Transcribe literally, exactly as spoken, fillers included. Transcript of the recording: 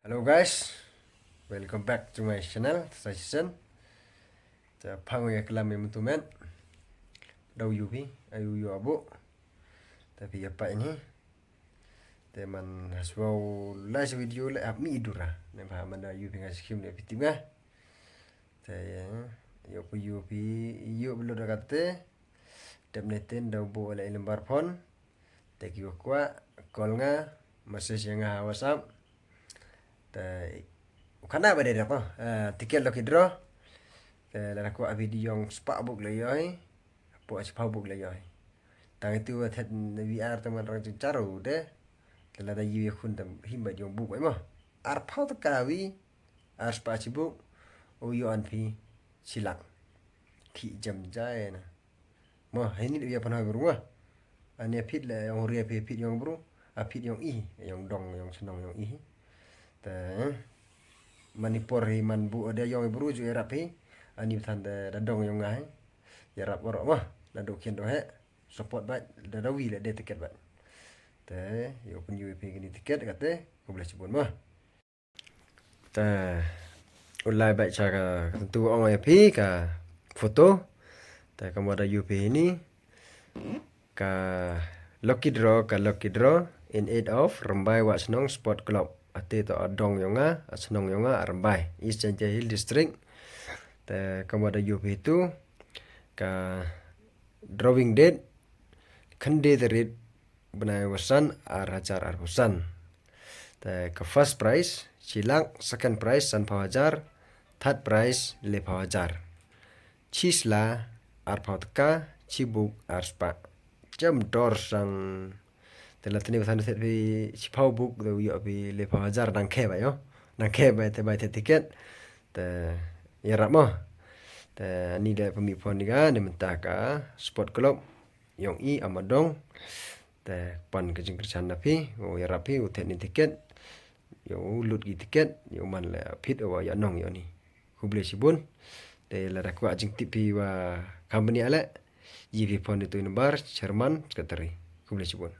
Hello guys, welcome back to my channel, Tasai Sisen. Te phang ya klam ya mutumen. Daw yu phi, ayu yu abu. Te phi ya pa ini. Te man haswa lai sa video le ap mi idura. Ne ba man da yu phi nga sikim le phi tip nga. Te ya, yu phi yu phi, yu phi lo da kate. Dep ne tin daw bu le ilim bar phone. Te ki wa kwa, call nga, message ya nga ha WhatsApp. Te, u khana ba de da ko, eh, ticket lucky draw. Te, la da kwa video yong spa book le yoh hi. Po a spa book le yoh hi. Tang itu wa thet V R te man rang jing charu de. Te la da yu ya khun te him ba yong book ai mo. Ar phaw te ka wi, ar spa chi book, u yoh an phi, chi lak. Ki jam jai na. Mo, hini ya pan ha bru mo. Ani phit le yong ria phi phit yong bru. A phit yong i, yong dong, yong chnong, yong i. Te, mani por hi man bu de yong bru ju erap hi. Ani than de da dong yong nga hi. Ya rap oro mo. Da do kien do he. Support ba, da da wi le de ticket ba. Te, yo pun yu phi kini ticket kate, ko ble chibun mo. Te, u lai ba cha ka, ka tu ong ya phi ka photo. Te, ka mo da yu phi ni. Ka lucky draw, ka lucky draw in aid of Rymbai Wahshnong Sport Club. Ate to adong yong nga, ashnong yong nga, Rymbai, East Jaintia Hills District. Te, ka mo da yu phi tu. Ka drawing date, khynde tarik, bnai wa san, ar hajar arphaw san. Te ka first prize, chi lak, second prize, san phaw hajar, third prize, le phaw hajar. Chi sla, ar phaw teka, chi book, ar spah. Jam dor sang. Te la tini wa san thet phi, chi phaw book, te u yoh phi, le phaw hajar, dang khe ba yo. Dang khe ba, te ba te ticket. Te, ya rap mo. Te, ani de pemi phone ni ka, ni mynta ka, Sport Club. Yong i amadong. Te pan ka jingkyrchan na phi, u yarap phi, u thet ni ticket. Yo u lut ki ticket, yo man le phit u ya nong yo ni. Khublei chibun. Te la da kwah jingtip phi wa company ale. Yi phi phone itu number, chairman, secretary. Khublei chibun.